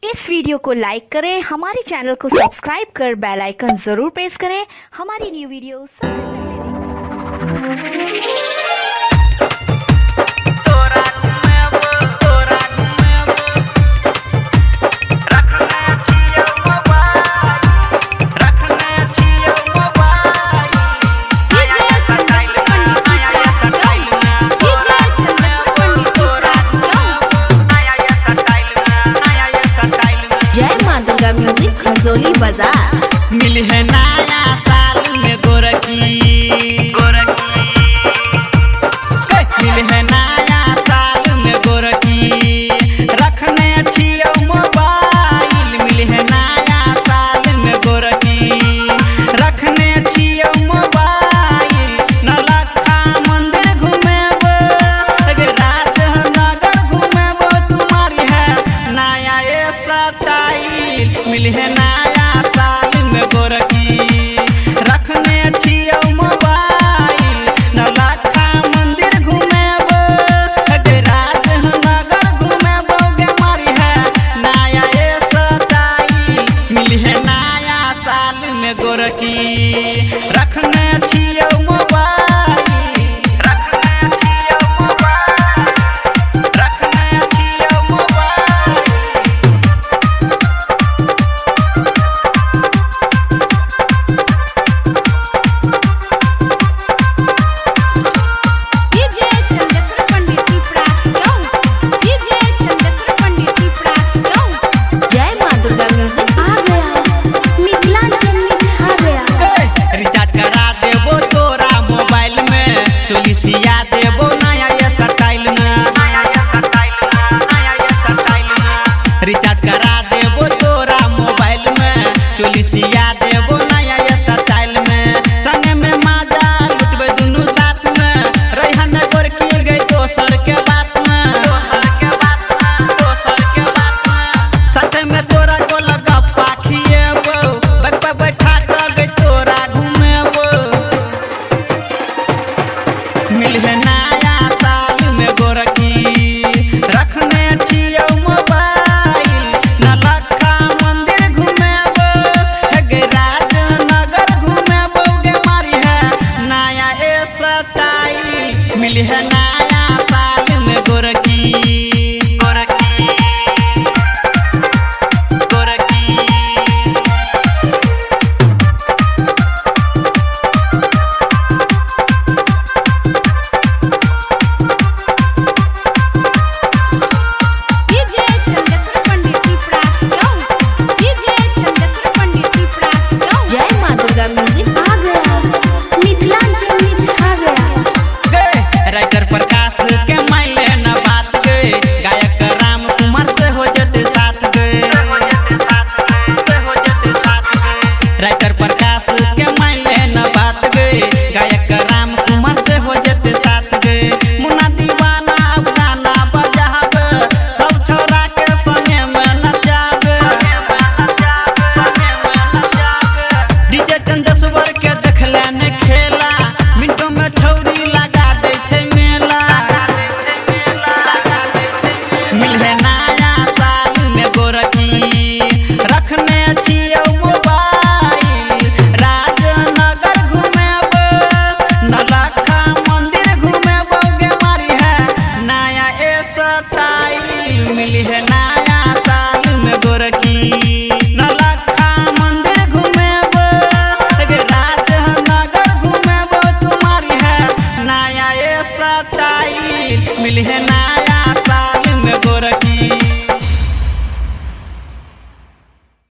इस वीडियो को लाइक करें, हमारे चैनल को सब्सक्राइब कर बेल आइकन जरूर प्रेस करें। हमारी न्यू वीडियो सबसे पहले तोरा घुमेबो, तोरा घुमेबो, रखने छियौ मोबाइल, रखने छियौ मोबाइल। डीजे चंद्रेश्वर पंडित नया ये स्टाइल में, डीजे चंद्रेश्वर पंडित तोरा घुमेबो, नया ये स्टाइल में, नया ये स्टाइल में। जय माँ दुर्गा म्यूजिक खजोली बाजार। मिली है नया साल में गोरकी, गोरकी मिली है नया साल में गोरकी, रखने छियौ मोबाइल। मिली है नया साल में गोरकी, रखने छियौ मोबाइल। नौलखा मंदिर घुमेबो, राजनगर घुमेबो, तुम्हारी है नया ये स्टाइल। मिली है नया साल में गोरकी, रखने छियौ मोबाइल। नौलखा मंदिर घुमेबो, राजनगर घुमेबो, गे मारी है नया ये स्टाइल। मिली है नया साल में गोरकी, रखने छियौ मोबाइल, रखने छियौ मोबाइल, रखने छियौ मोबाइल। डीजे चंद्रेश्वर पंडित प्रास चौक, डीजे चंद्रेश्वर पंडित प्रास चौक। जय माँ दुर्गा म्यूजिक। आ गया मिथिलांचल में छा गया। रिचार्ज करा देबो तोरा मोबाइल में, चोली सिया देबो नया ये स्टाइल में, नया ये स्टाइल में, नया ये स्टाइल में। रिचार्ज